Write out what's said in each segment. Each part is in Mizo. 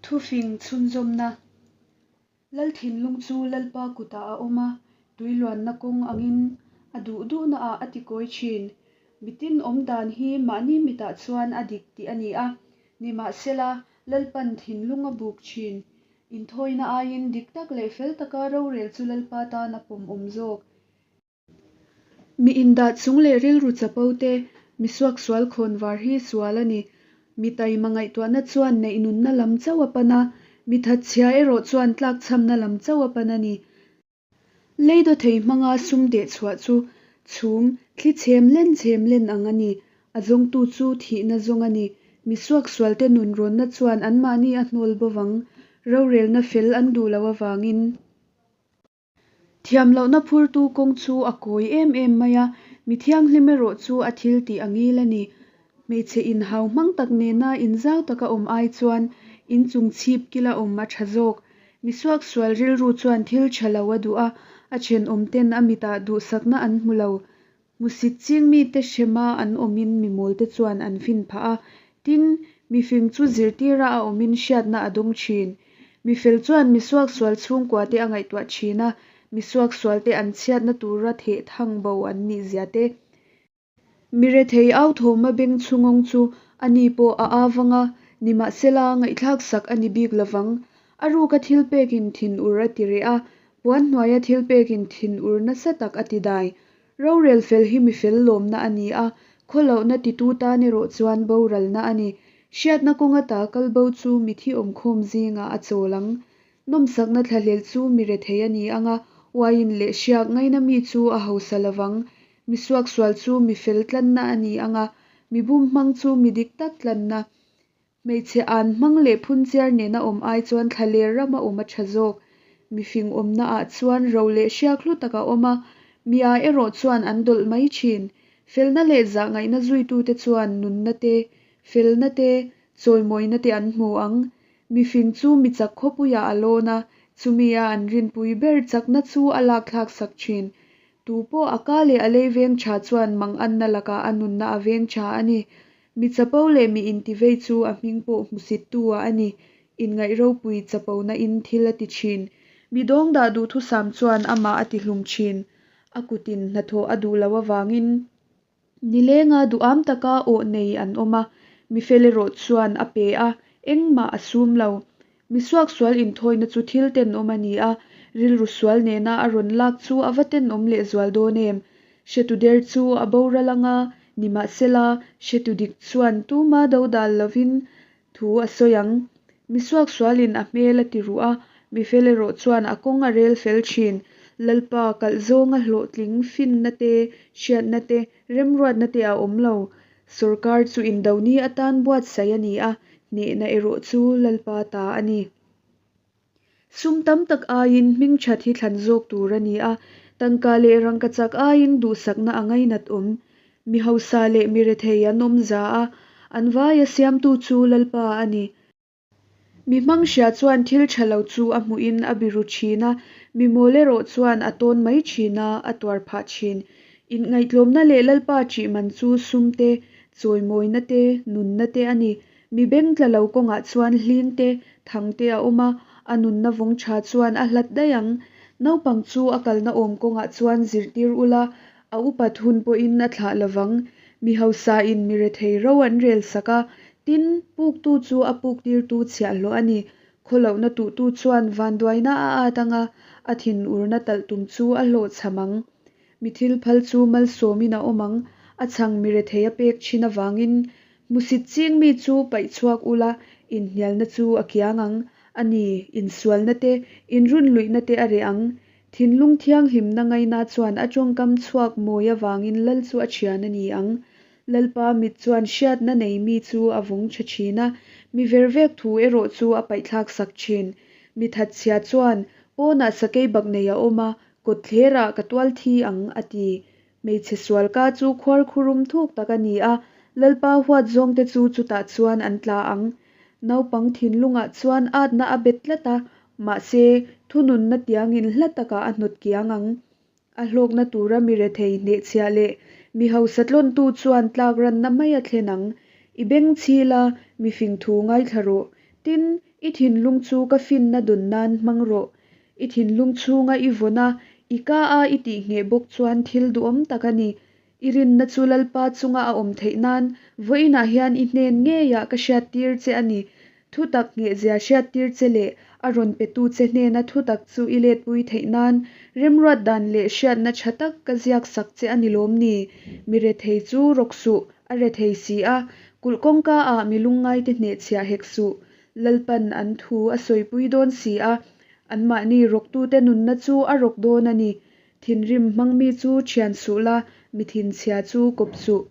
Thufing chhunzawmna, Lal thinlung chu Lalpa kutah a awm a, tui luanna kawng angin a duh duhnaah a tikawi thin. Mitin awm dan hi mahni mitah chuan a dik tih a ni a, nimahsela Lalpan thinlung a buk thin. Inthawina aiin dik tak leh fel taka rorel chu Lalpa tan a pawmawm zawk. Mi indah chung leh rilru chapo te, mi suaksual khawn var hi sual a ni. Mi taima ngaihtuahna chuan neih nunna lam chauh a pan a, mi thatchhia erawh chuan tlakchhamna lam chauh a pan a ni. Lei dawthei hmanga sum deh chhuah chu chhum, thli chhem len chhem len ang a ni. A zawngtu chu thihna zawng a ni. Mi suaksualte nunrawnna chuan anmahni a hnawl bovang, rorelna fel an duh loh avangin. Thiam lohna phurtu kawng chu a kawi em em mai a, mi thianghlim erawh chu a thil tih a ngil a ni. Hmeichhe inhau hmang tak nena inzau taka awm ai chuan inchung chhip kila awm a tha zawk. Mi suaksual rilru chuan thil tha lo a duh a, a thenawmten a mitah duhsakna an hmu lo. Hmusit ching mite hrema an awmin mi mawlte chuan an fin phah a, tin, mifing chu zirtira a awmin hriatna a dawng thin. Mi fel chuan mi suaksual chhungkuate a ngaihtuah thin a, mi suaksualte an chhiatna tura theh thang bo an nih zia te. Mi rethei au thawma beng chhungawng chu a ni pawh a a vang a, nimahsela ngaihthlak sak a ni bik lovang. A ruka thil pekin thinur a ti reh a, puan hnuaia thil pekin thinur nasa tak a ti dai. Rorel fel hi mi fel lawmna a ni a, khawlohna titu tan erawh chuan boralna a ni. Hriatna kawng ata kal bo chu mi thi awmkhawm zingah a chawl ang. Nawmsakna thlahlel chu mi rethei a ni ang a, uaiin leh hriak ngaina mi chu a hausa lovang. Mi suaksual chu mi fel tlanna a ni ang a, mi bum hmang chu mi dik tak tlanna. Hmeichhe an hmang leh phunchiar nena awm ai chuan thlaler rama awm a tha zawk. Mifing awmna ah chuan ro leh hriak hlu tak a awm a, mi ah erawh chuan an dawlh mai thin. Felna leh zahngaihna zuitute chuan nunna te, felna te, chawimawina te an hmu ang. Mifing chu mi chak khawpuiah a lawn a, chumi a an rinpui ber chakna chu a lakthlak sak thin. Tu pawh a ka leh a lei veng tha chuan manganna lakah a nunna a veng tha a ni. Mi chapo leh mi intivei chu a hming pawh hmusittu a a ni. Inngaih ropui chapona in thil a ti thin. Mi dawngdah duhthusam chuan amah a tihlum thin. A kutin hnathawh a duh loh avangin nilenga duham taka awh nei an awm a, mi fel erawh chuan a pe a, engmah a sum lo. Mi suaksual inthawina chu thil tenawm a ni a, rilru sual nena a rawn lak chu a va tenawm lehzual dawn em? Hretu der chu a boral anga, nimahsela, hretu dik chuan tuma dodal lovin thu a sawi ang. Mi suaksualin a hmel a ti ruh a, mi fel erawh chuan a kawng a rel fel thin. Lalpa kalh zawnga hlawhtling finna te, hriatna te, remruatna te a awm lo. Sorkar chu indoni atan buatsaih a ni a, hnehna erawh chu Lalpa ta a ni. Sum tam tak aiin hming that hi thlan zawk tur a ni a, tangka leh rangkachak aiin duhsakna a ngainat awm. Mi hausa leh mi rethei an awm za a, an vaia siamtu chu Lalpa a ni. Mi hmang hria chuan thil tha lo chu a hmuhin a biru thin a, mi mawl erawh chuan a tawn mai thin a, a tuar phah thin. Inngaihtlawmna leh Lalpa ṭih man chu sum te, chawimawina te, nunna te a ni. Mi beng tla lo kawngah chuan hling te, thang te a awm a, a nunna vawng tha chuan a hlat daih ang. Naupang chu a kalna awm kawngah chuan zirtir ula, A upat hun pawhin a thlah lovang. Mi hausain mi rethei ro an rel sak a, tin, puktu chu a puktirtu chhiahhlawh a ni. Khawlohna tuhtu chuan vanduaina a at anga, a thinurna talh tum chu a hlawhchham ang. Mi thil phal chu malsawmin a awm ang, a chhang mi rethei a pek thin avangin. Hmusit ching mi chu paih chhuak ula, inhnialna chu a kiang ang. A ni, insualna te, inrunluihna te a reh ang. Thinlung thianghlimna ngaina chuan a tawngkam chhuak mawi avangin lal chu a thian a ni ang. Lalpa mit chuan hriatna nei mi chu a vawng tha thin a, mi ver vek thu erawh chu a paihthlak sak thin. Mi thatchhia chuan, Pawnah sakei bak nei a awm a, kawtthlerah ka tual thi ang, a ti. Hmeichhe sual ka chu khuarkhurum thuk tak a ni a, Lalpa huat zawngte chu chutah chuan an tla ang. Naupang thinlungah chuan atna a bet tlat a, mahse, thununna tiangin hla takah a hnawt kiang ang. A hlawkna tura mi rethei hnehchhiah leh mi hausa tlawntu chuan tlak ranna mai a thlen ang. I beng chhil a, mi fing thu ngaithla rawh. Tin, i thinlung chu ka finna dawn nan hmang rawh. I thinlung chhunga i vawn a, i ka-a i tihngheh bawk chuan thil duhawm tak a ni. I rinna chu Lalpa chunga a awm theih nan vawiinah hian i hnen ngeiah ka hriattir che a ni. Thutak nghehzia hriattir che leh a rawn petu che hnena thutak chu i letpui theih nan remruat dan leh hriatna tha tak ka ziak sak che a ni lawm ni? Mi rethei chu rawk suh, a rethei si a, kulh kawngka ah mi lungngaite hnehchhiah hek suh. Lalpan an thu a sawipui dawn si a, anmahni rawktute nunna chu a rawk dawn a ni. Thinrim hmang mi chu thian suh la, mi thinchhia chu kawp suh.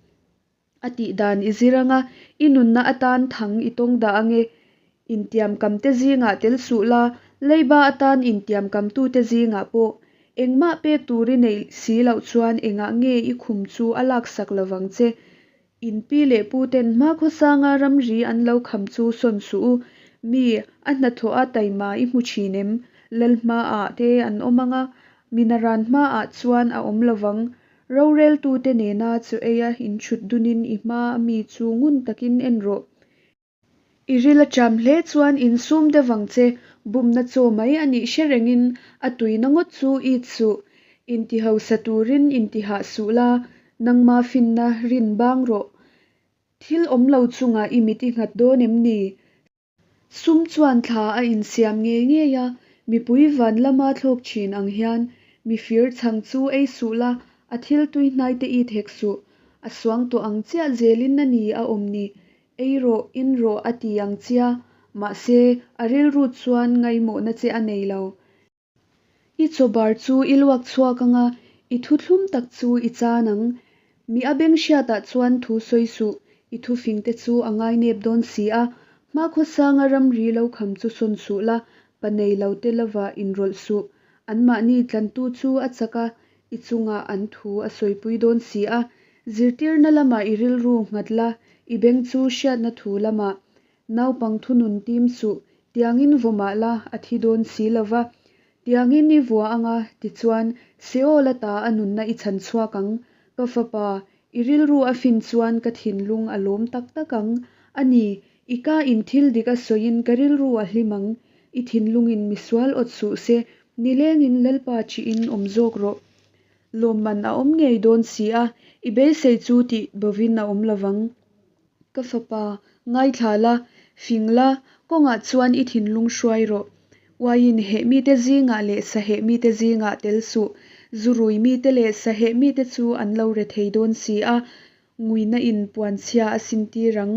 A tih dan i zir anga, i nunna atan thang i tawng dah ange. Intiamkamte zingah tel suh la, leiba atan intiamkamtute zingah pawh. Engmah pek tur i neih si loh chuan engah nge i khum chu a laksak lovang che? In pi leh pu ten hmakhawsanga ramri an lo kham chu sawn suh u. Mi, a hnathawha taima i hmu thin em? Lal hmaah te an awm ang a, mi naran hmaah chuan a awm lovang. Roreltute nena chaw eia inthut dunin i hmaa mi chu ngun takin en rawh. I ril a ṭam hle chuan insum deuh vang che, bumna chaw mai a nih hre rengin a tuina ngawt chu it suh. Intihausa turin intihah suh la, nangma finna rin bang rawh. Thil awm lo chungah i mit i nghat dawn em ni? Sum chuan thla a insiam ngei ngei a, mipui van lama thlawk thin ang hian mi fir chhang chu ei suh la, a thil tui hnai te it hek suh. A suang tawh ang chiah zelin a ni a awm ni. Ei rawh, in rawh a ti ang chia, mahse a rilru chuan ngaimawhna che a nei lo. I chawbar chu i luak chhuak ang a, i thu thlum tak chu i chan ang. Mi a beng hriatah chuan thu sawi suh, i thufingte chu a ngainep dawn si a. Hmakhawsanga ramri lo kham chu sawn suh la, pa nei lo te lovah inrawlh suh. Anmahni tlantu chu a chak a, i chungah an thu a sawipui dawn si a. Zirtirna lamah i rilru nghat la, i beng chu hriatna thu lamah. Naupang thunun tim suh, tiangin vaw mah la, a thi dawn si lo va. Tiangin i vua ang a, tichuan, Seol ata a nunna i chhan chhuak ang. Ka fapa, i rilru a fin chuan ka thinlung a lawm tak tak ang. A ni, i ka in thil dik a sawiin ka rilru a hlim ang. I thinlungin misual awt suh se, nilengin Lalpa chiin awm zawk rawh. Lawmman a awm ngei dawn si a, i beisei chu tih bovin a awm lovang. Ka fapa, ngaithla la, fing la, kawngah chuan i thinlung hruai rawh. Uaiin heh mite zingah leh saheh mite zingah tel suh. Zu rui mite leh saheh mite chu an lo re thei dawn si a, nguina in puanchhia a sintir ang.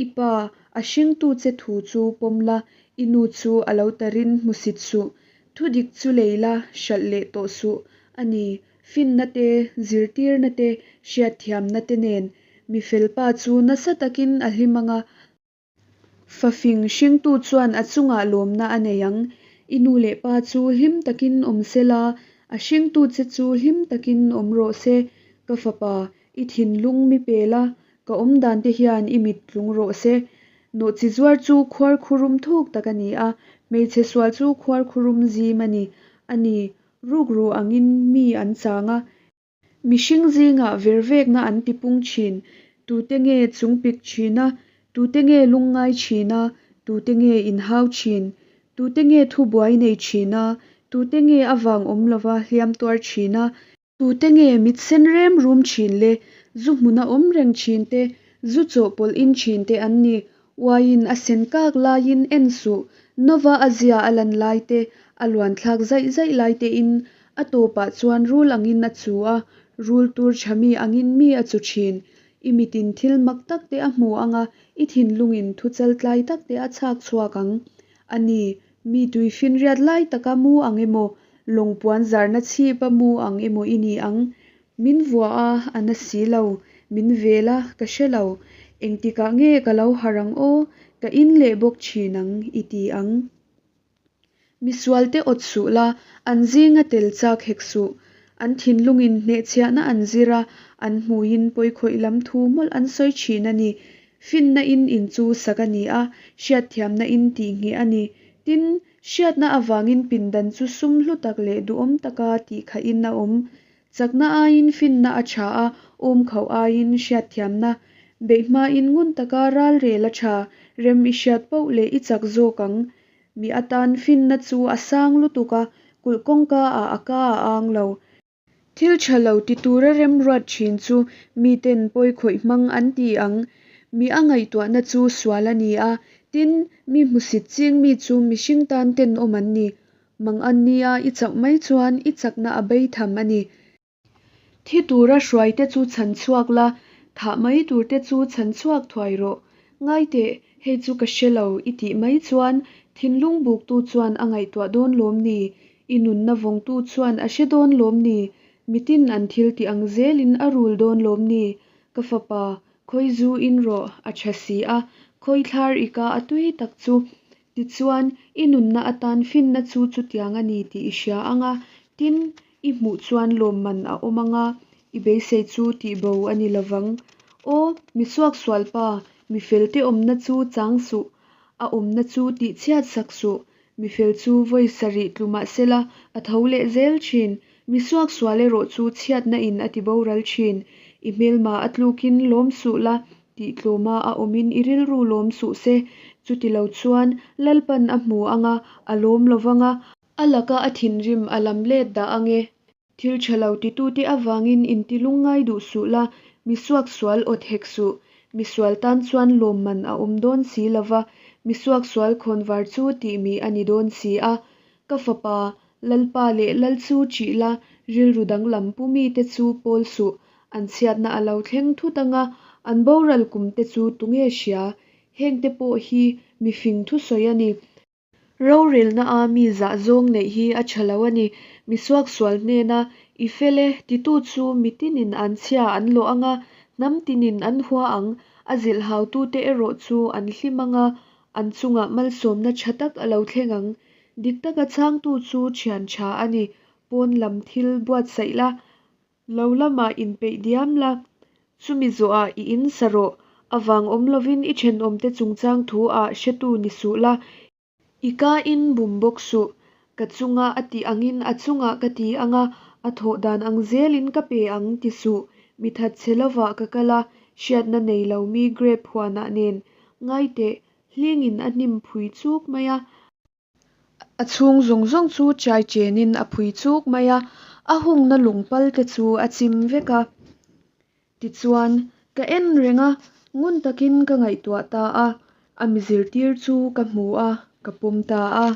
I pa, a hringtu che thu chu pawm la, i nu chu a lo tarin hmusit suh. Thudik chu lei la, hralh leh tawh suh. A ni, Finna te, zirtirna te, hriatthiamna te nen mi felpa chu nasa takin a hlim ang a. Fafing hringtu chuan a chungah lawmna a nei ang. I nu leh pa chu hlim takin awm se la, a hringtu che chu hlim takin awm rawh se. Ka fapa, i thinlung mi pe la, ka awmdan te hian i mit tlung rawh se. Nawhchi zuar chu khuarkhurum thuk tak a ni a, hmeichhe sual chu khuarkhurum zim a ni. A ni, Rukru angin mi an chang a, mihring zingah vervekna an tipung thin, tute nge chungpik thin a, tute nge lungngai thin a, tute nge inhau thin, tute nge thubuai nei thin a, tute nge a vang awm lova hliam tuar thin a, tute nge mit sen rem rum thin le zu hmuna awm reng thin te, zu chawhpawlh in thin te an ni. Uaiin a sen kak laiin en suh, Nova a zia a lan lai te, a luan thlak zaih zaih lai tein a tawpah chuan rul angin a chu a, rul tur tha mi angin mi a chu thin. I mitin thil mak tak te a hmu ang a, i thinlungin thu chaltlai tak te a chhak chhuak ang. A ni, mi tuifinriat lai taka mu ang emaw, lawng puan zarna chhipa mu ang emaw i ni ang. Min vua a, a na si lo. Min vel a, ka hre lo. Engtikah nge ka lo harh ang aw? Ka in leh bawk thin ang, i ti ang. Misualte awt suh la, an zinga tel chak hek suh. An thinlungin hnehchhiahna an zir a, an hmuiin pawikhawih lam thu mawlh an sawi thin a ni. Finna in in chu sak a ni a, hriatthiamna in tihngheh a ni. Tin, hriatna avangin pindan chu sum hlu tak leh duhawm taka tihkhahin a awm. Chakna aiin finna a tha a, awm khauh aiin hriatthiamna. Beih hmain ngun taka râl rêl a ṭha, Rem i hriat poh leh i chak zâwk ang. Mi â tân finna chu a sâng lutuk a, Kulh kawngkaah a kâ a âng lo. Thil ṭha lo ti tûra remruat ṭhîn chu miten pawikhawih hmang an ti ang. Mi â ngaihtuahna chu sual a ni a, Tin, mi hmusit chîng mi chu mihring tân tenawm an ni. Mangan nia i chauh mai chuan i chakna a beitham a ni. Thi tura hruaite chu chhan chhuak la, thah mai turte chu chhan chhuak thuai rawh. Ngai teh, hei chu ka hre lo, i tih mai chuan thinlung buktu chuan a ngaihtuah dawn lawm ni? I nunna vawngtu chuan a hre dawn lawm ni? Mitin an thiltih ang zelin a rul dawn lawm ni? Ka fapa, khawizu in rawh, a tha si a, khawithlâr i ka a tui tak chu. Tichuan, i nunna atan finna chu chutiang a ni tih i hria ang a, tin, i hmuh chuan lawmman a awm ang a, i beisei chu tihbo a ni lo vang. Aw, mi suaksual pa, mi felte awmna chu chang suh, a awmna chu tihchhiat sak suh. Mi fel chu vawi sarih tlu mah sela, a tho leh zel thin. Mi suaksual erawh chu chhiatna in a tiboral thin. I hmelma a tlukin lawm suh la, tihtlawma a awmin i rilru lawm suh se. Chutilo chuan Lalpan a hmu ang a, a lawm lo vang a. A laka a thinrim a lam let dah ang e. Thil tha lo titute avangin intilungngai duh suh la, mi suaksual awt hek suh. Mi sual tan chuan lawmman a awm dawn si lo va, mi suaksual khawnvar chu tihmih a ni dawn si a. Ka fapa, Lalpa leh lal chu ṭih la, rilru danglam pu mite chu pawl suh. An chhiatna a lo thleng thut ang a, an boral kumte chu tunge hria? Hengte pawh hi mi fing thusawi a ni. Rorelna-a mi zah zawng neih hi a tha lo a ni. Mi suaksual hnena i fel e titu chu mi tinin an chhia an lawh ang a, hnam tinin an hua ang. A zilhhautute erawh chu an hlim ang a, an chungah malsawmna tha tak a lo thleng ang. Dik taka chhangtu chu thian tha a ni. Pawn lam thil buatsaih la, Lo lamah inpeih diam la, chumi zawhah i in sa rawh. A vang awm lovin i thenawmte chungchang thu ah hretu ni suh la. I ka in bum bawk suh. Ka chunga a tih angin a chungah ka ti ang a, a thawh dan ang zelin ka pe ang ti suh. Mi thatchhe lovah ka kal a, hriatna nei lo mi grape huanah nen. Ngai teh, hlingin a hnim phui chuk mai a. A chhung zawng zawng chu chai chenin a phui chuk mai a, a hungna lungpal te chu a chim vek a. Tichuan, ka en reng a, ngun takin ka ngaihtuah ta a, a mi zirtir chu ka hmu a, ka pawm ta a.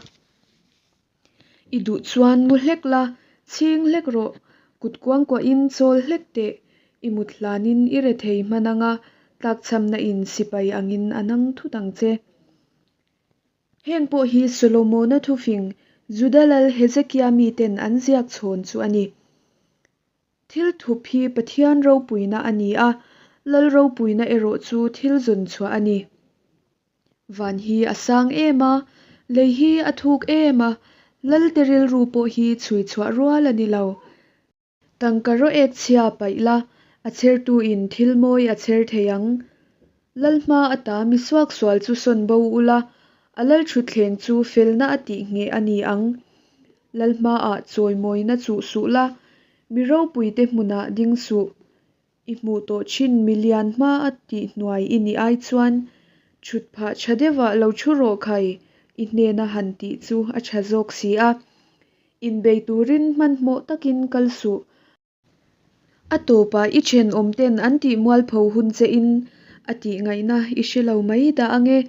I duh chuan mu hlek la, chhing hlek rawh, kut kuangkuahin chawl hlek teh, i mut hlanin i rethei hman ang a, tlakchhamna in sipai angin a nang thut ang che. Heng pawh hi Solomona thufing, Juda lal Hezekia miten an ziak chhawn chu a ni. Thil thup hi Pathian ropuina a ni a, lal ropuina erawh chu thil zawn chhuah a ni. Van hi a sang em a, lei hi a thuk em a, lalte rilru pawh hi chhui chhuah rual a ni lo. Tangka rawh ek chhia paih la, a chhertuin thil mawi a chher thei ang. Lal hma ata mi suaksual chu sawn bo ula, a lal thutthleng chu felna a tih ngheh a ni ang. Lal hmaah chawimawina chuh suh la, mi ropuite hmunah ding suh. I hmuh tawh thin mi lian hma a tih hnuai i nih ai chuan thut phah tha deuhah lo thu rawh khai, i hnena han tih chu a tha zawk si a. Inbei turin hmanhmawh takin kal suh. A tawpah i thenawm ten an tih mualpho hun che in a tih ngaihna i hre lo mai dah ange.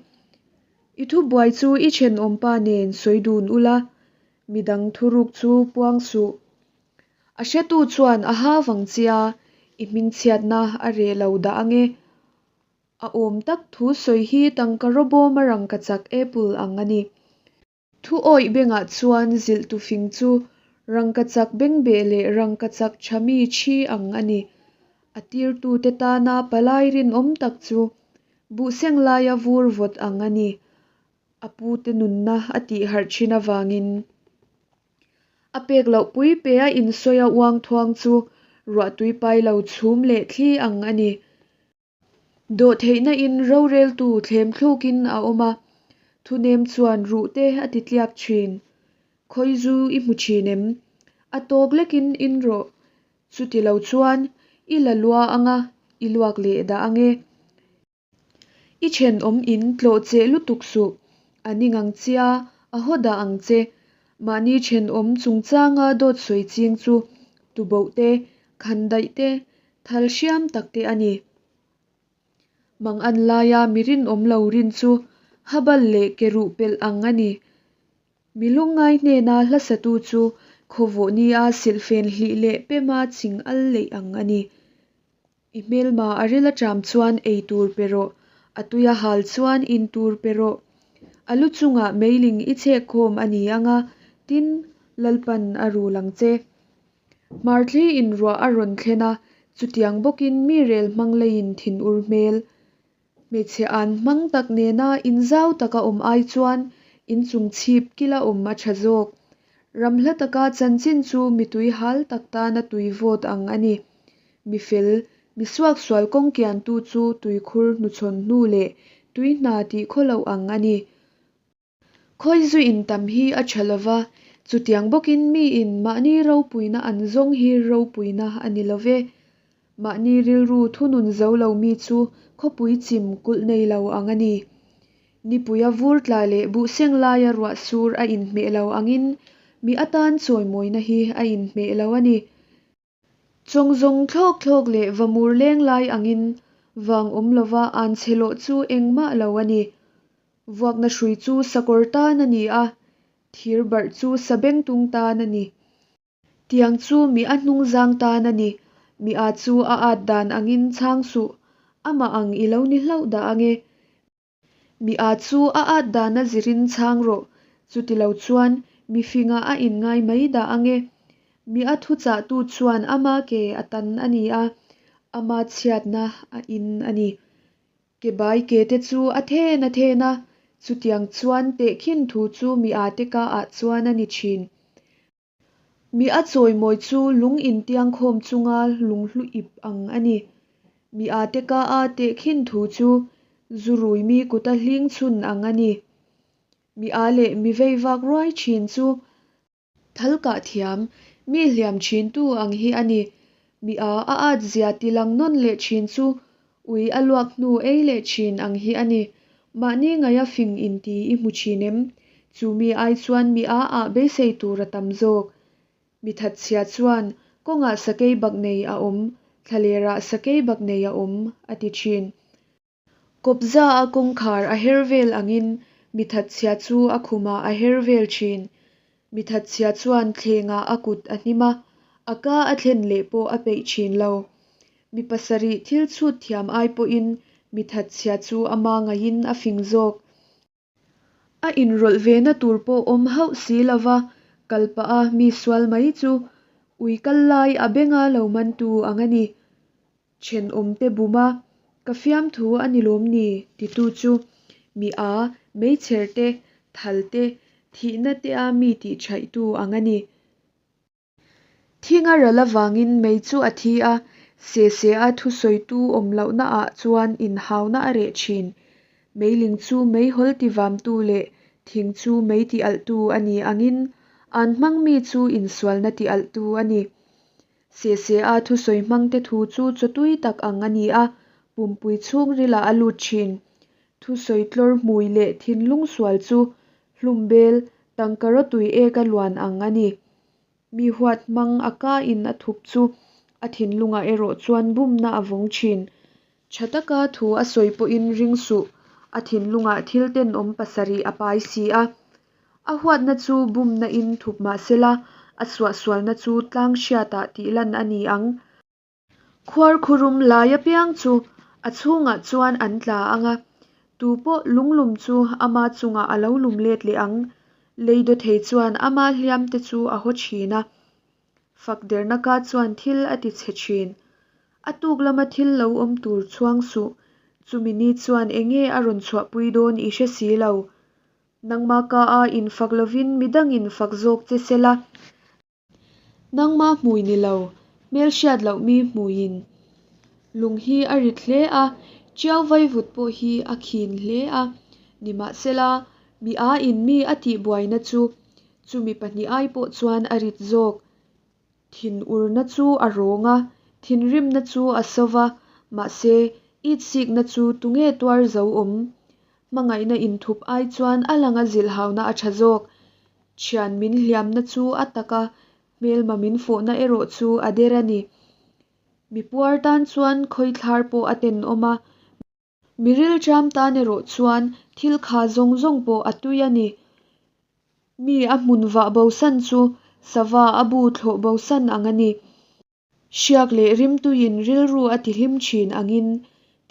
I thubuai chu i thenawm pa nen sawi dun ula, midang thuruk chu puang suh. A hretu chuan a ha vang chia, i hmingchhiatna a reh lo dah ange. A awm tak thu sawi hi tangka rawbawm a rangkachak apple ang a ni. Thu awih bengah chuan zilh tu fing chu rangkachak bengbeh leh rangkachak tha mi thi ang a ni. A tirtute tana palai rinawm tak chu buhseng laia vur vawt ang a ni. A pute nunna a tih harh thin avangin a pek loh pui pe a insawi a uang thuang chu ruahtui pai lo chhum leh thli ang a ni. Dawhtheihna in roreltu thlem thlukin a awm a, thunem chuan ruh te a ti tliak thin. Khawizu i hmu thin em? A tawk lekin in rawh. Chuti lo chuan i la lua ang a, i luak leh dah ang e. I thenawm in tlawh cheh lutuk suh, a ning ang chia, a haw dah ang che. Mahni thenawm chungchanga dawt sawi ching chu tuboh te, khandaih te, thal hriam tak te a ni. Mangan laia mi rinawm lo rin chu habal leh ke ruh pelh ang a ni. Mi lungngai hnena hla satu chu khawvawh nia silhfen hlih leh pema ching al leih ang a ni. I hmelma a ril a ṭam chuan ei tur pe rawh, a tui a hal chuan in tur pe rawh. A lu chungah meiling i chhek khawm a ni ang a, tin, Lalpan a rul ang che. Hmarthli in ruah a rawn thlen a, chutiang bawkin mi rel hmang leiin thinur hmel. Hmeichhe an hmang tak nena inzau taka awm ai chuan inchung chhip kila awm a tha zawk. Ram hla taka chanchin chu mi tui hal tak tana tui vawt ang a ni. Mi fel, mi suaksual kawng kiantu chu tuikhur hnuchhawn hnu leh tui hna tih khaw loh ang a ni. Khawizu in tam hi a tha lo va, chutiang bawkin miin mahni ropuina an zawng hi ropuina a ni lo ve. Mahni rilru thunun zo lo mi chu khawpui chim kulh nei lo ang a ni. Nipuia vur tla leh buhseng laia ruah sur a inhmeh lo angin mi atan chawimawina hi a inhmeh lo a ni. Chawngzawng thlawk thlawk leh vamur leng lai angin vang awm lova an chhe lawh chu engmah lo a ni. Vuakna hrui chu sakawr tan a ni a, thir barh chu sabengtung tan a ni. Tiang chu mi a hnungzang tan a ni. Mi a chu a at dan angin chhang suh, amah ang i lo ni hlauh dah ange. Mi â chu a ât dana zirin chhang rawh, chutilo chuan mi fingah a inngai mai dah ang e. Mi a thuchahtu chuan ama ke a tan a ni a, ama chhiatna a in a ni. Ke bai ke te chu a then a then a, chutiang chuan tehkhin thu chu mi âte kaah chuan a ni thin. Mi a chawimawi chu lung intiang khawm chunga lunghlu ip ang a ni. Mi a te ka a tehkhin thu chu zu rui mi kuta hling chhun ang a ni. Mi a leh mi vei vak ruai thin chu thal kah thiam, mi hliam thintu ang hi a ni. Mi a a at zia ti lang nawn leh thin chu ui a luak hnu ei leh thin ang hi a ni. Mahni ngaia fing inti i hmu thin em? Chu mi ai chuan mi a ah beisei tur a tam zawk. Mi thatchhia chuan, Kawngah sakei bak nei a awm, thlalerah sakei bak nei a awm, a ti thin. Kawpza a kawngkhar a her vel angin mi thatchhia chu a khumah a her vel thin. Mi thatchhia chuan thlengah a kut a hnim a, a ka a thlen leh pawh a peih thin lo. Mi pasarih thil chhut thiam ai pawhin mi thatchhia chu ama ngaihin a fing zawk. A inrawlh vena tur pawh awm hauh si lova kal pah a mi sual mai chu ui kal lai a benga lo mantu ang a ni. Thenawmte bum a, ka fiamthu a ni lawm ni? titu chu mi a, meichher te, thal te, thihna te a mi tih thaihtu ang a ni. Thing a ral avangin mei chu a thi a, se se a thusawitu awm lohna ah chuan inhauna a reh thin. Meiling chu meihawl tivamtu leh thing chu mei ti alhtu a ni angin an hmang mi chu insualna ti alhtu a ni. Se se a thusawi hmangte thu chu chawtui tak ang a ni a, pumpui chhungrilah a lut thin. Thusawi tlawr hmui leh thinlung sual chu hlumbel tangka rawtui eka luan ang a ni. Mi huat hmang a ka in a thup chu a thinlungah erawh chuan bumna a vawng thin. Tha taka thu a sawi pawhin ring suh, a thinlungah thil tenawm pasarih a pai si a. A huatna chu bumna in thup mah sela, a suahsualna chu tlang hriatah tih lan a ni ang. Khuarkhurum lai apiang chu a chhungah chuan an tla ang a, tu pawh lunglum chu ama chungah a lo lum let leh ang. Lei dawthei chuan ama hliam te chu a haw thin a, fak derna ka chuan thil a ti chhe thin. A tuk lama thil lo awm tur chhuang suh, chumi ni chuan enge a rawn chhuahpui dawn i hre si lo. Nangma ka a infak lovin midangin fak zawk che sela. Nangma hmui ni lo, hmelhriat loh mi hmuiin lung hi a rit hle a, ṭiau vaivut pawh hi a khin hle a. Nimahsela, mi âin mi a tihbuaina chu chumi pahnih ai pawh chuan a rit zawk. Thinurna chu a rawng a, thinrimna chu a so va, mahse, Itsikna chu tunge tuar zo awm? Hmangaihna inthup ai chuan a langa zilhhauna a tha zawk. Thian min hliamna chu a tak a, hmelma min fawhna erawh chu a der a ni. Mi puar tan chuan khawithlar pawh a tenawm a, mi rilṭam tan erawh chuan thil kha zawng zawng pawh a tui a ni. Mi a hmun vah bosan chu sava a bu thlawh bosan ang a ni. Hriak leh rimtuiin rilru a tihlim thin angin,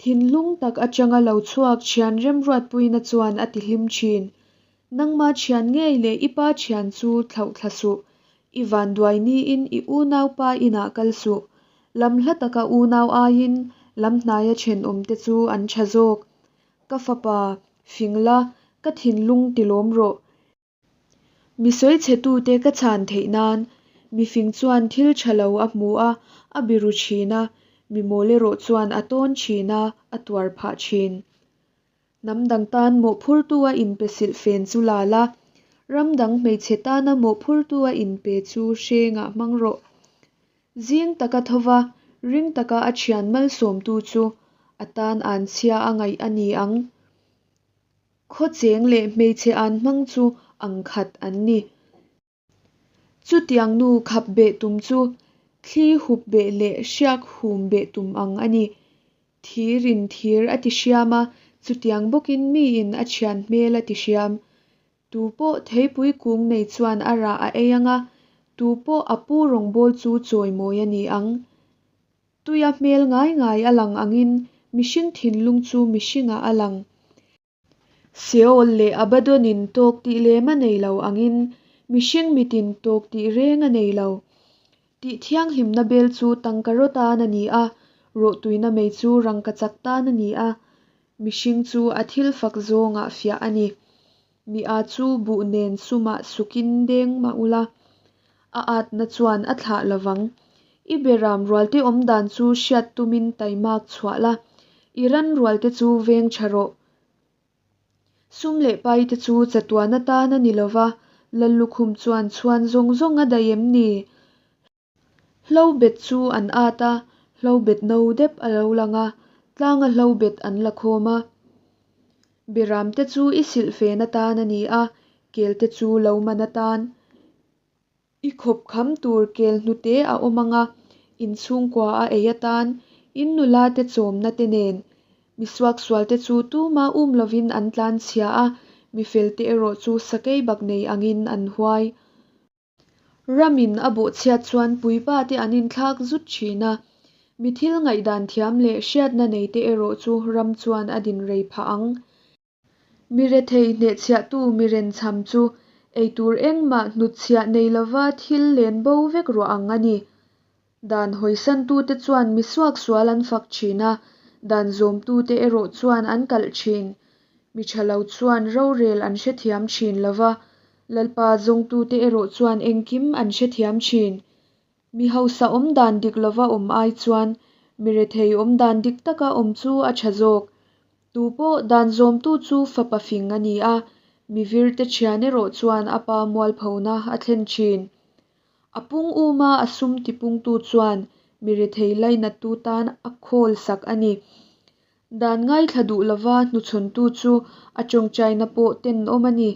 thinlung tak atanga lo chhuak thian remruatpuina chuan a tihlim thin. Nangma thian ngei leh i pa thian chu thlauh thla suh, i vanduai niin i unaupa inah kal suh. Lam hla taka unau aiin lam hnaia thenawmte chu an tha zawk. Ka fapa, fing la, ka thinlung tilawm rawh. Mi sawichhetute ka chhan theih nan, mi fing chuan thil tha lo a hmu a, a biru thin a, mi mawl erawh chuan a tawn thin a, a tuar phah thin. Hnam dang tan mawhphurtu a inpe silhfen chu la la, ram dang hmeichhe tana mawhphurtu a inpe chu hrengah hmang rawh. Zing taka thova, ring taka a thian malsawmtu chu a tan anchhia a ngaih a ni ang. Khawcheng leh hmeichhe an hmang chu ang khat an ni. Chutiang nu khap beh tum chu thli hup beh leh hriak hum beh tum ang a ni. Thir in thir a ti hriam a, chutiang bawkin miin a thian hmel a ti hriam. Tu pawh theipui kung nei chuan a rah a ei ang a, tu pawh a pu rawngbâwl chu chawimawi a ni ang. Tuia hmel ngai ngai a lang angin mihring thinlung chu mihringah a lang. Seol leh Abaddon-in tawk tih lem a nei lo angin mihring mitin tawk tih reng a nei lo. Tih thianghlimna bel chu tangkaraw tan a ni a, rawhtuina mei chu rangkachak tan a ni a, mihring chu a thil fak zawngah fiah a ni. Mi a chu buh nen sumah sukin deng mah ula, a atna chuan a thlah lovang. I beram rualte awm dan chu hriat tumin taimak chhuah la, i ran rualte chu veng tha rawh. Sum leh paite chu chatuan atan a ni lova, Lallukhum chuan chhuan zawng zawng a daih em ni? Hlobet chu an at a, hlobet no dep a lo lang a, tlanga hlobet an la khawm a. Beramte chu i silhfen atan a ni a, kelte chu lo man atan. I khawp kham tur kel hnute a awm ang a, in chhungkua a ei atan, in nula te chawmna te nen. Mi suaksualte chu tuma um lovin an tlanchhia a, mi felte erawh chu sakei bak nei angin an huai. Ramin a bawhchhiat chuan puipa te an inthlak zut thin a, mi thil ngaihdan thiam leh hriatna nei te erawh chu ram chuan a din rei phah ang. Mi rethei hnehchhiahtu mi renchham chu eitur engmah hnutchhiah nei lova thil len bo vek ruah ang a ni. Dan hawisantute chuan mi suaksual an fak thin a, dan zawmtute erawh chuan an kalh thin. Mi tha lo chuan rorel an hrethiam thin lo va, Lalpa zawngtute erawh chuan engkim an hrethiam thin. Mi hausa awm dan dik lova awm ai chuan mi rethei awm dan dik taka awm chu a tha zawk. Tu pawh dan zawmtu chu fapa fing a ni a, mi virte thian erawh chuan a pa mualphona a thlen thin. A pung uma a sum tipungtu chuan mi rethei lainattu tan a khawl sak a ni. Dan ngaithla duh lova hnuchhawntu chu a tawngtaina pawh tenawm a ni.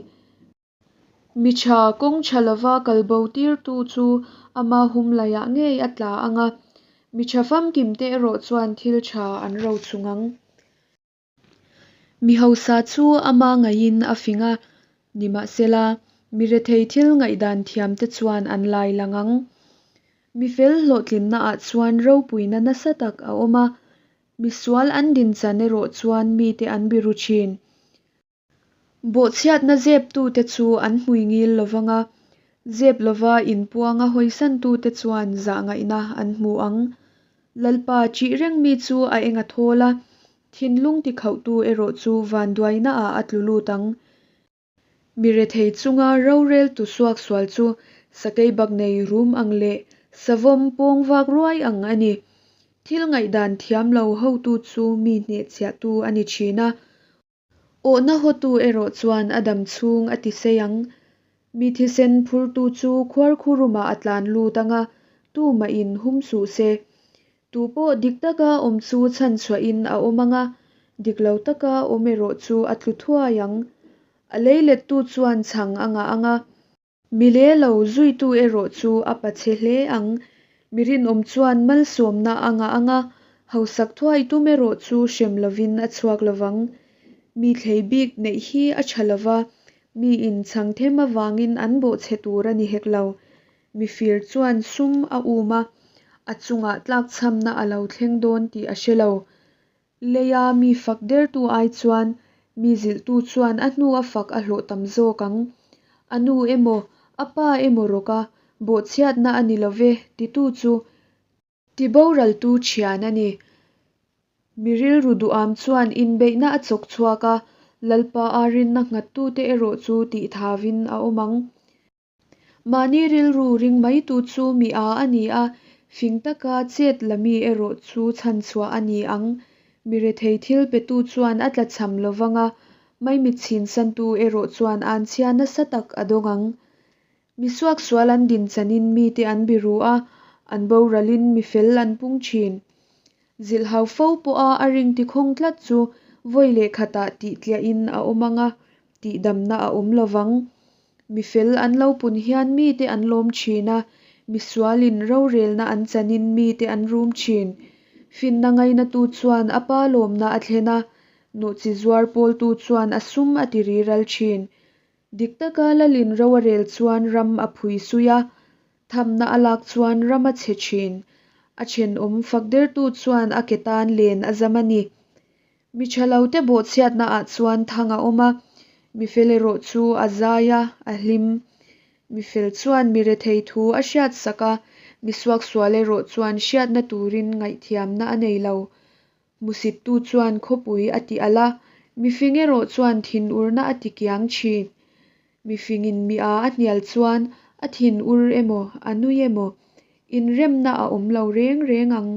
Mi tha kawng tha lova kalbo tirtu chu ama hum laiah ngei a tla ang a, mi tha famkimte erawh chuan thil tha an rochung ang. Mi hausa chu ama ngaihin a fing a, nimahsela, mi rethei thil ngaihdan thiamte chuan an lai lang ang. Mi fel hlawhtlinnaah chuan ropuina nasa tak a awm a, mi sual an dinchan erawh chuan mite an biru thin. Bawhchhiatna zeptute chu an hmui ngil lo vang a, zep lova inpuanga hawisantute chuan zahngaihna an hmu ang. Lalpa ṭih reng mi chu a eng a thawl a, thinlung tikhauhtu erawh chu vanduainaah a tlu lut ang. Mi rethei chunga roreltu suaksual chu sakeibak nei rum ang leh savawm pawng vak ruai ang a ni. Thil ngaihdan thiam lo hotu chu mi hnehchhiahtu a ni ṭhin a. Awhna hawtu erawh chuan a dam chhung a ti sei ang. Mi thisen phurtu chu khuarkhurumah a tlan lut ang a, tumahin hum suh se. Tu pawh dik taka awm chu chhanchhuahin a awm ang a, dik lo taka awm erawh chu a tlu thuai ang. A leilettu chuan chhang a ngah ang a. Mi le lo zuitu erawh chu a pachhe hle ang. Mi rinawm chuan malsawmna a ngah ang a, hausak thuai tum erawh chu hrem lovin a chhuak lovang. Mi thlei bik neih hi a tha lova, miin chhang them avangin an bawhchhe tur a ni hek lo. Mifir chuan sum a um a, a chungah tlakchhamna a lo thleng dawn tih a hre lo. Leia mi fak dertu ai chuan mi zilhtu chuan a hnu a fak a hlawh tam zawk ang. A nu emaw, a pa emaw rawka bawhchhiatna a ni lo ve titu chu tiboraltu thian a ni. Mi rilru duham chuan inbeihna a chawk chhuak a, Lalpa a rinna nghattute erawh chu tihthauin a awm ang. Mahni rilru ring maitu chu mi a a ni a, fing taka chet la mi erawh chu chhanchhuah a ni ang. Mi rethei thil petu chuan a tlachham lo vang a, maimit chhinsantu erawh chuan anchhia nasa tak a dawng ang. Mi suaksual an din chanin mite an biru a, an boralin mi fel an pung thin. Zilhhau fo pawha a ring tikhawng tlat chu vawi leh khatah tih tliahin a awm ang a, tihdamna a awm lo vang. Mi fel an lo pun hian mite an lawm thin a, mi sualin rorelna an chanin mite an rum thin. Finna ngainatu chuan a pa lawmna a thlen a, nawhchi zuar pawltu chuan a sum a ti riral thin. Dik taka lalin ro a rel chuan ram a phui sui a, thamna a lak chuan ram a chhe thin. A thenawm fak dertu chuan a ke tan len a zam a ni. Mi tha lote bawhchhiatna ah chuan thang a awm a, mi fel erawh chu a zai a, a hlim. Mi fel chuan mi rethei thu a hriat sak a, mi suaksual erawh chuan hriatna turin ngaihthiamna a nei lo. Hmusittu chuan khawpui a ti alh a, mifing erawh chuan thinurna a ti kiang thin. Mifingin mi a a hnial chuan a thinur emaw, a nui emaw, inremna a awm lo reng reng ang.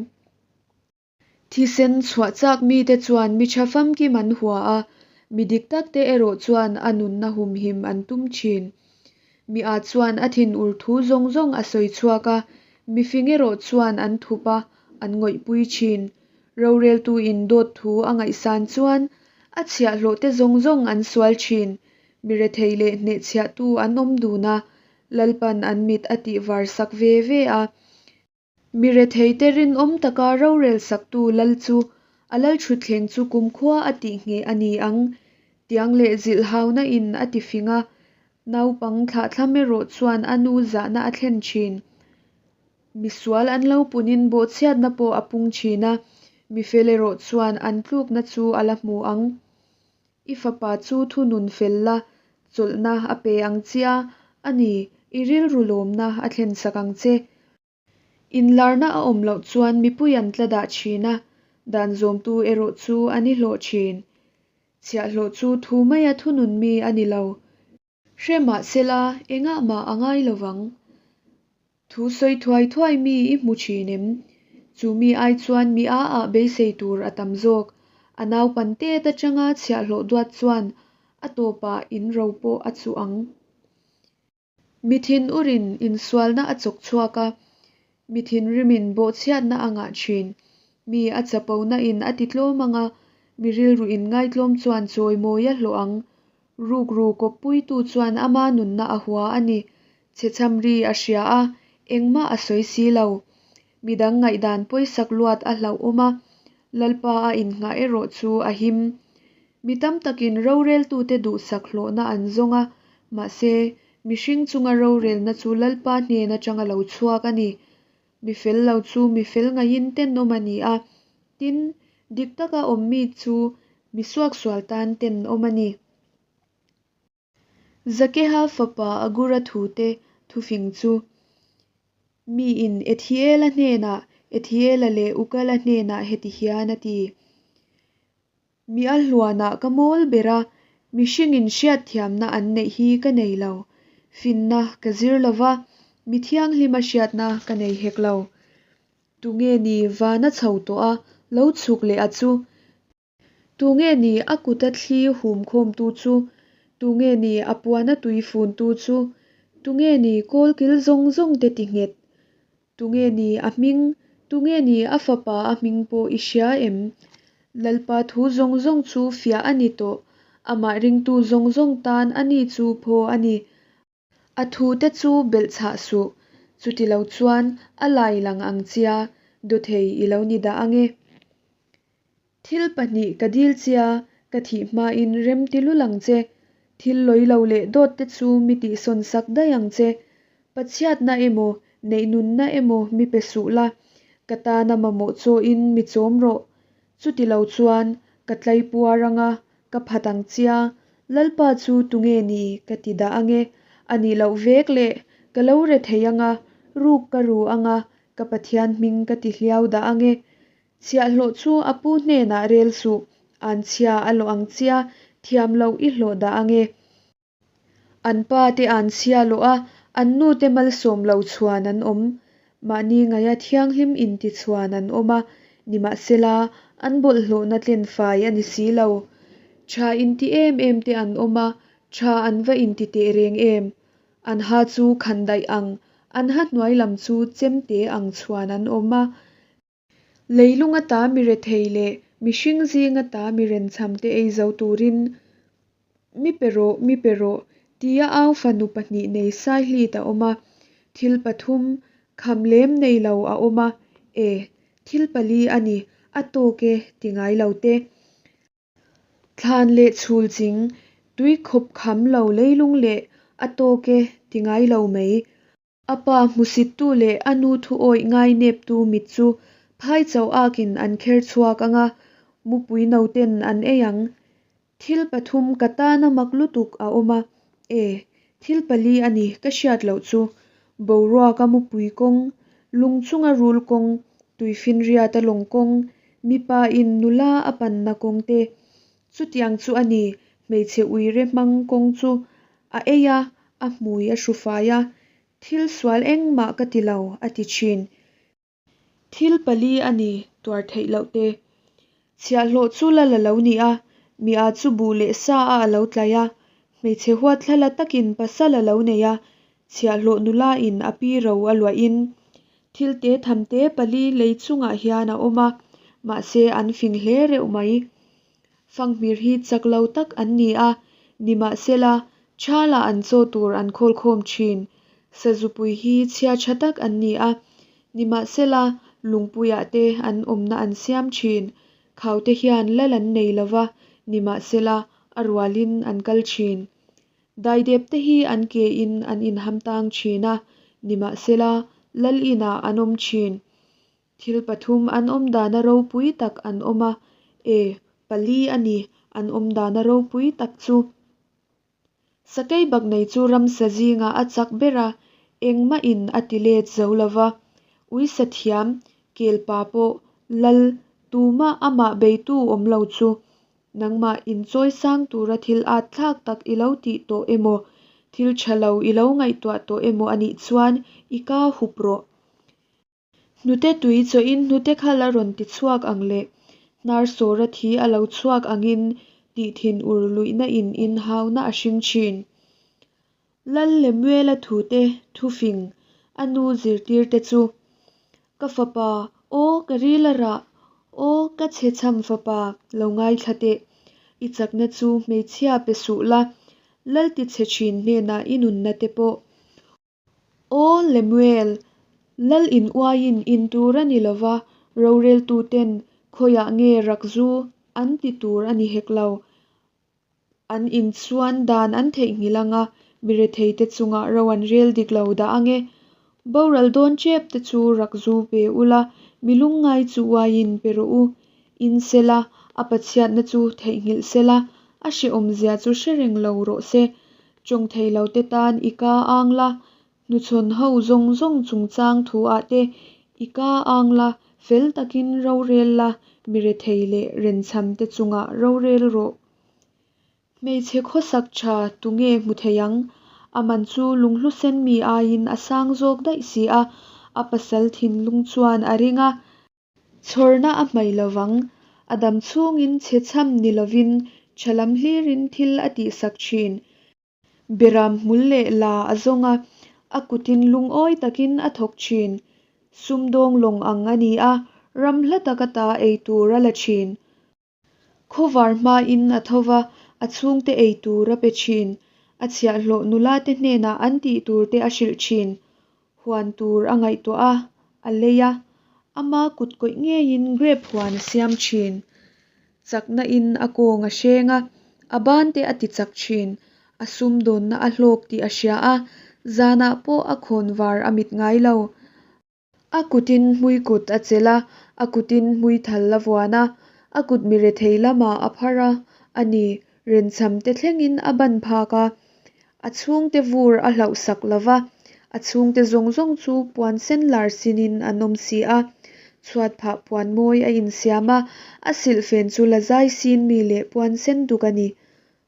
Thisen chhuah chak mite chuan mi tha famkim an hua a, mi dik takte erawh chuan a nunna humhim an tum thin. Mi a chuan a thinur thu zawng zawng a sawi chhuak a, mifing erawh chuan an thup a, an ngawihpui thin. Roreltuin dawt thu a ngaihsan chuan a chhiahhlawhte zawng zawng an sual thin. Mi rethei leh hnehchhiahtu an awm dun a, Lalpan an mit a tihvar sak ve ve a. Mi retheite rinawm taka rorel saktu lal chu a lalthutthleng chu kumkhua a tihngheh a ni ang. Tiang leh zilhhauna in a tifing a, naupang thlahthlam erawh chuan a nu zahna a thlen thin. Misual an lo punin bawhchhiatna pawh a pung thin a, mifel erawh chuan an tlukna chu a la hmu ang. I fapa chu thunun fel la, chawlhna a pe ang che a, a ni, i rilru lawmna a thlen sak ang che. Inlarna a awm loh chuan mipui an tla dah thin a, dan zawmtu erawh chu a ni hlawh thin. Chhiahhlawh chu thu maia thunun mi a ni lo. Hre mah sela, engah mah a ngai lo vang. Thu sawi thuai thuai mi i hmu thin em? Chu mi ai chuan mi a ah beisei tur a tam zawk. A naupan tet atanga chhiahhlawh duat chuan a tawpah in ro pawh a chuh ang. Mi thinurin insualna a chawk chhuak a, mi thinrimin bawhchhiatna a ngah thin. Mi a chapona in a titlawm ang a, mi rilru inngaitlawm chuan chawimawi a hlawh ang. Rukru kawppuitu chuan ama nunna a hua a ni. Chhechham ri a hria a, engmah a sawi si lo. Midang ngaihdan pawisak luat a hlauhawm a, Lalpa a innghah erawh chu a him. Mi tam takin roreltute duhsak hlawhna an zawng a, mahse, mihring chunga rorelna chu Lalpa hnen atanga lo chhuak a ni. Mi fel lo chu mi fel ngaihin tenawm a ni a, tin, dik taka awm mi chu mi suaksual tan tenawm a ni. Zakeha fapa Agura thute thufing chu miin Ethiela hnenah, Ethiela leh Ukala hnenah heti hian a ti, Mi a hluanah ka mawl ber a, mihringin hriatthiamna an neih hi ka nei lo. Finna ka zir lo va, mi thianghlima hriatna ka nei hek lo. Tunge ni vana chho tawh a, lo chhuk leh a chu? Tunge ni a kuta thli hum khawmtu chu? Tunge ni a puana tui funtu chu? Tunge ni kawlkil zawng zawng te ti nghet? Tunge ni a hming? Tunge ni a fapa a hming pawh i hria em? Lalpa thu zawng zawng chu fiah a ni tawh, amah ringtu zawng zawng tan ani chu phaw a ni. A thute chu belhchhah suh, chutilo chuan a lai lang ang chia, dawthei i lo ni dah ange. Thil pahnih ka dil chia, ka thih hmain rem ti lul ang che. Thil lawi lo leh dawt te chu mi tihsawn sak daih ang che. Pachhiatna emaw, neihnunna emaw mi pe suh la, ka tana mamawh chawin mi chawm rawh. Chuti lo chuan ka tlai puar anga ka phat ang chia, Lalpa chu tunge ni ka ti dah ange, a nih loh vek leh ka lo re thei anga, ruk ka ru anga, ka Pathian hming ka ti hliau dah ange. Chhiahhlawh chu a pu hnenah rel suh, anchhia a lawh ang chia, thiam loh i hlawh dah ange. An pa te anchhia lawh a, an nu te malsawm lo chhuan an awm. Mahni ngaia thianghlim inti chhuan an awm a, nimahsela an bawlhhlawhna tlen fai a ni si lo. Tha inti em em te an awm a, tha an va inti teh reng em? An ha chu khandaih ang, an ha hnuai lam chu chemte ang chhuan an awm a. Leilung ata mi rethei leh mihring zing ata mi renchham te ei zo turin, Mi pe rawh, mi pe rawh, tia au fanu pahnih nei Saihlit a awm a, thil pathum kham lem nei lo a awm a, e, thil pali a ni, a tawk e ti ngai lo te. Thlan leh chhul ching, tui khawp kham lo leilung leh a tawk e ti ngai lo mai. A pa hmusittu leh a nu thu awih ngaineptu mit chu phai chauh akin an kher chhuak ang a, mupui noten an ei ang. Thil pathum ka tana mak lutuk a awm a, e, thil pali a ni ka hriat loh chu. Boruaka mupui kawng, lung chunga rul kawng, tuifinriata lawng kawng, mipa in nula a panna kawng te. Chutiang chu a ni, hmeichhe uire hmang kawng chu a ei a, a hmui a hru fai a, Thil sual engmah ka ti lo, a ti thin. Thil pali a ni, tuar theih loh te. Chhiahhlawh chu lal a lo ni a, mi a chu buh leh sa a a lo tlai a, hmeichhe huatthlala takin pasal a lo nei a, chhiahhlawh nula in a pi ro a luahin thil te tham te pali lei chungah hian a awm a, mahse an fing hle reuh mai. Fanghmir hi chak lo tak an ni a, nimahsela, Thala an chaw tur an khawl khawm thin. Sazupui hi chhia tha tak an ni a, nimahsela, lungpuiah te an awmna an siam thin. Khaute hian lal an nei lo va, nimahsela, a rualin an kal thin. Daidep te hi an kein an inham tang thin a, nimahsela, lal inah an awm thin. Thil pathum an awm dana ropui tak an awm a, e, pali a ni, an awm dana ropui tak chu. Sakei baknei chu ramsa zingah a chak ber a, engmahin a ti let zo lo va. Uisa thiam, kelpa pawh, lal, tumah amah beitu awm lo chu. Nangmah inchawi sang tura thil at thlak tak i lo tih tawh emaw, thil tha lo i lo ngaihtuah tawh emaw a nih chuan i ka hup rawh. Hnute tui chawhin hnute khal a rawn ti chhuak ang leh hnar sawra thi a lo chhuak angin tih thin ur luihna in inhauna a hring thin. Lal Lemuela thute thufing a nu zirtirte chu, Ka fapa, aw ka ril a rah, aw ka chhe chham fapa, lo ngaithla teh. I chakna chu hmeichhia pe suh la, Lal ti chhe thin hnenah i nunna te pawh. Aw Lemuel, lal in uaiin in tur a ni lova, roreltuten khawiah nge rak zu an ti tur a ni hek lo. An in chuan dan an theihnghilh anga, mi retheite chungah ro an rel dik lo dah ange. Boral dawn tep te chu rak zu pe ula, mi lungngai chu uaiin pe rawh u. In sela, a pachhiatna chu theihnghilh sela, a hrehawmzia chu hre reng lo rawh se. Tawng thei lo te tan i ka ang la, hnuchhawn ho zawng zawng chungchang thu ah te i ka ang la, fel takin rorel la, mi rethei leh renchham te chungah rorel rawh. Hmeichhe khawsak tha tunge hmu thei ang? A man chu lunghlu sen mi aiin a sang zawk daih si a, a pasal thinlung chuan a ring a. Chhawrna a hmai lovang. A dam chhungin chhe chham ni lovin tha lam hlirin thil a tihsak thin. Beram hmul leh la a zawng a, a kutin lungawi takin a thawk thin. Sumdâwng lawng ang a ni a, ram hla tak ata ei tûr a la ṭhîn. Khawvâr hmain a tho va, a chhûngte ei tûr a pe ṭhîn. A chhiahhlawh nulate hnênah an tih tûrte a hrilh ṭhîn. Huan tûr a ngaihtuah a, a lei a, Ama kutkawih ngeiin grêp huan a siam ṭhîn. Chaknain a kâwng a hrêng a, a bânte a tichak ṭhîn. A sumdâwnna a hlâwk tih a hria a, zânah pawh a khawnvâr a mit ngai lo. A kutin hmuikut a chelh a, a kutin hmuithal a vuan a, a kut mi rethei lamah a phar a, a ni, renchamte thlengin a ban phak a. A chhungte vur a hlauhsak lo va, a chhungte zawng zawng chu puan sen lar sinin an awm si a. Chhuatphah puan mawi a insiam a, a silhfen chu lazai sin mi leh puan sen duk a ni.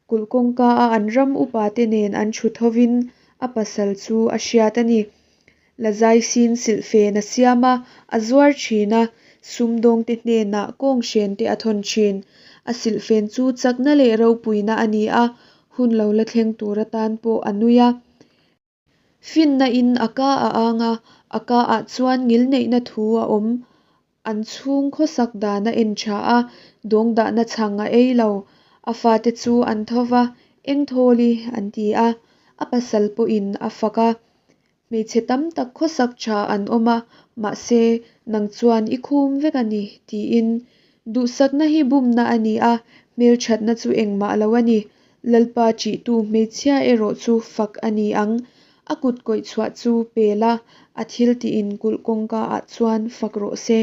Kulh kawngka-a an ram upate nen an thut hovin a pasal chu a hriat a ni. Lazai sin silhfen a siam a, a zuar thin a, sumdawngte hnenah kawnghrente a thawn thin. A silhfen chu chakna leh ropuina a ni a, hun lo la thleng tur atan pawh a nui a. Finna-in a ka a ang a, a ka-ah chuan ngilneihna thu a awm. An chhung khawsak dan a en tha a, dawngdahna chhang a ei lo. A fate chu an tho va, Engthawli, an ti a, a pasal pawhin a fak a. Hmeichhe tam tak khawsak tha an awm a, mahse, nang chuan i khum vek a ni, tiin. Duhsakna hi bumna a ni a, hmelthatna chu engmah lo a ni. Lalpa ṭihtu hmeichhia erawh chu fak a ni ang. A kut kawih chhuah chu pe la, a thiltihin kulh kawngkaah chuan fak rawh se.